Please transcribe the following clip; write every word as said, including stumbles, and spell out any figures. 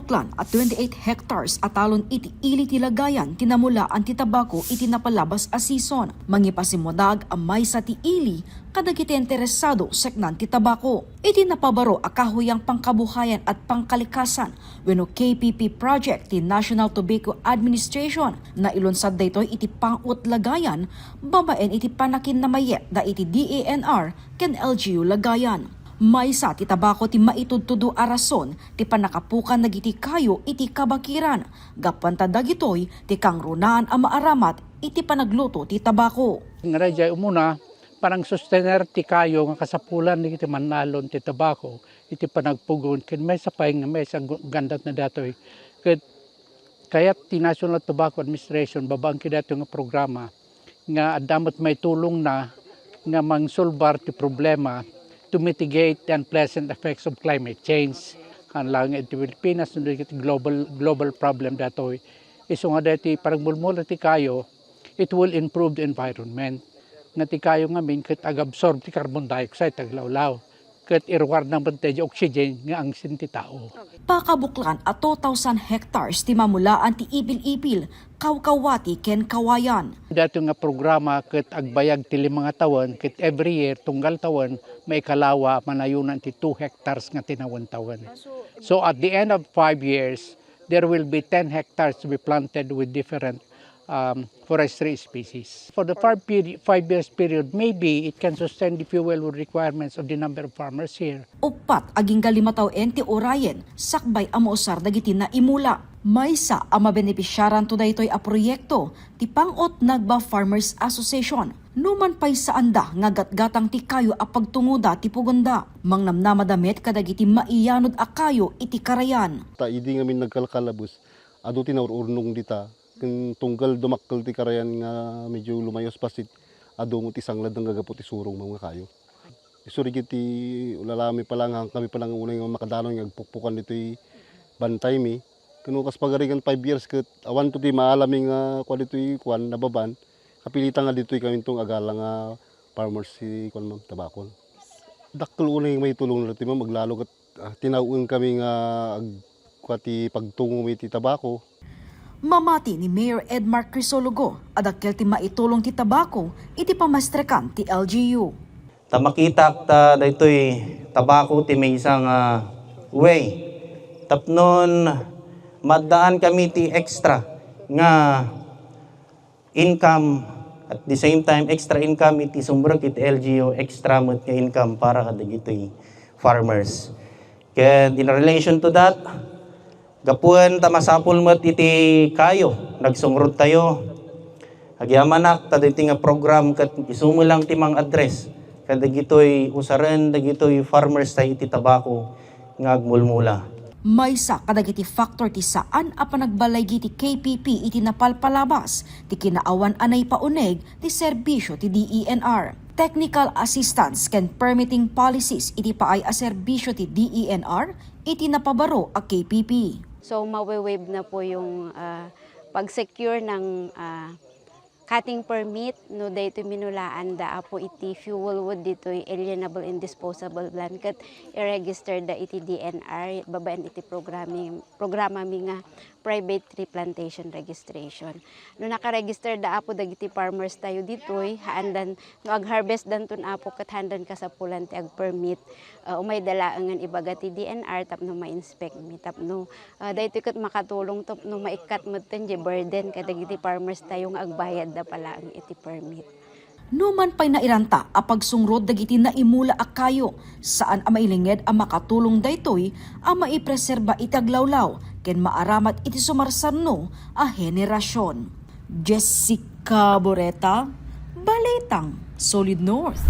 Klan a twenty-eight hectares a talon iti ili ti Lagayan ti namulaan ti tabako iti napalabas a season. Mangipasimudag a maysa ti ili kadagiti interesado seknan ti tabako. Iti napabaro a kahoyang pangkabuhayan at pangkalikasan wenno K P P project ti National Tobacco Administration, nailunsad daytoy iti Pang-ut Lagayan babaen iti panakinnamaetda iti D E N R ken L G U Lagayan. Maysa ti tabako ti maitudtudo a rason ti pannakapukan dagiti kayo iti kabakiran, gapuan ta dagitoy ti kangrunaan a maaramat iti panagluto ti tabako. Nga daydiay umuna, panangsustener ti kayo nga kasapulan dagiti mannalon ti tabako iti panagpugon ken maysa pay nga maysa gu-, gandatna datoy. Ket kayat ti National Tobacco Administration babaen kadaytoy nga programa nga adda met maitulongna nga mangsolbar ti problema to mitigate the unpleasant effects of climate change. Haan laeng iti Pilipinas, no, iti global, global problem datoy. Isu nga daytoy panagmulmula ti kayo, it will improve the environment. Nga ti kayo ngamin ket agabsorb ti carbon dioxide ti aglawlaw. Ket iruarna met daydiay oxygen nga angsin ti tao. Pakabuklan a two thousand hectares ti mamulaan ti ipil-ipil, kawkawati ken kawayan. Daytoy nga programa ket agbayag ti lima nga tawen, ket every year, tunggal tawen, maikalawa, manayunan ti two hectares nga tinawen-tawen. So at the end of five years, there will be ten hectares to be planted with different, um, forestry species. For the five peri-, five years period, maybe it can sustain the fuel wood requirements of the number of farmers here. Uppat agingga lima tawen ti urayen sakbay a mausar dagiti naimula. Maysa a mabenepisiaranto daytoy a proyekto ti Pang-ut Nagba Farmers Association. Numan pay saanda nga gatgatang ti kayo a pagtungoda ti pugonda, mangnamnamada met kadagiti maiyanod a kayo iti karayan. Ta idi ngamin nagkalkalabes, adu ti naur-urnong dita, ken tunggal dumakkel ti karayan nga medyo lumayos pasit, adu met ti sanglad nga gapu ti surong nga kayo. Isu dagiti ulalami pala nga kami pala nga unay nga makadanon nga agpukpukan ditoy bantaymi. Ken no kas pagarigan five years ket awanto ti maalami nga kua ditoy kuan, nababan. Kapilitan nga ditoy kami tong agala nga farmers ti kuan, ma'am, tabakon. Dakkel unay nga maitulongna ditoy, ma'am, aglalo ket, ah, tinawen kami nga ag-, kua ti pagtungomi ti tabako. Mamati ni Mayor Edmar Crisologo a dakkel ti maitulong ti tabako iti pamastrekan ti L G U. Ta makitak ta daytoy tabako ti maysa nga way tapnon maaddaan kami ti extra nga income, at the same time, extra income iti sumrek iti L G U, extra met nga income para kadagitoy farmers. Ket in relation to that, gapuan ta masapul met iti kayo, nagsungrot tayo. Agyamanak ta daytoy nga program ket isu met lang ti mang-address kadagitoy usaren dagitoy farmers tayo iti tabako nga agmulmula. Maysa kadagiti factor ti saan a panagbalaygi ti K P P iti napalpalabas ti kinaawan a naipauneg ti serbisio ti D E N R. Technical assistance ken permitting policies iti paay a serbisio ti D E N R iti napabaro a K P P. So, mawe-waive na po yung, ah, pag-secure ng, ah, cutting permit, no, daytoy minulaanda, apo, iti fuel wood ditoy alienable and disposable blanket, i-register da iti D N R, babaen iti programming, programa mi nga private tree plantation registration. No nakaregisterda, apo, dagiti farmers tayo ditoy, haandan, no ag-harvestdanton, apo, ket haandan kasapulan ti agpermit, ah, umayda laengen ibaga ti D N R tapno ma-inspect mi, tapno, ah, daytoy ket makatulong tapno maikkat metten diay burden kadagiti farmers tayo nga agbayadda pa laeng iti permit. Numan pay nairanta a pagsungrod dagiti naimula a kayo, saan a mailinged a makatulong daytoy a maipreserba iti aglawlaw ken maaramat iti sumarsanno a henerasyon. Jessica Boreta, Balitang Solid North.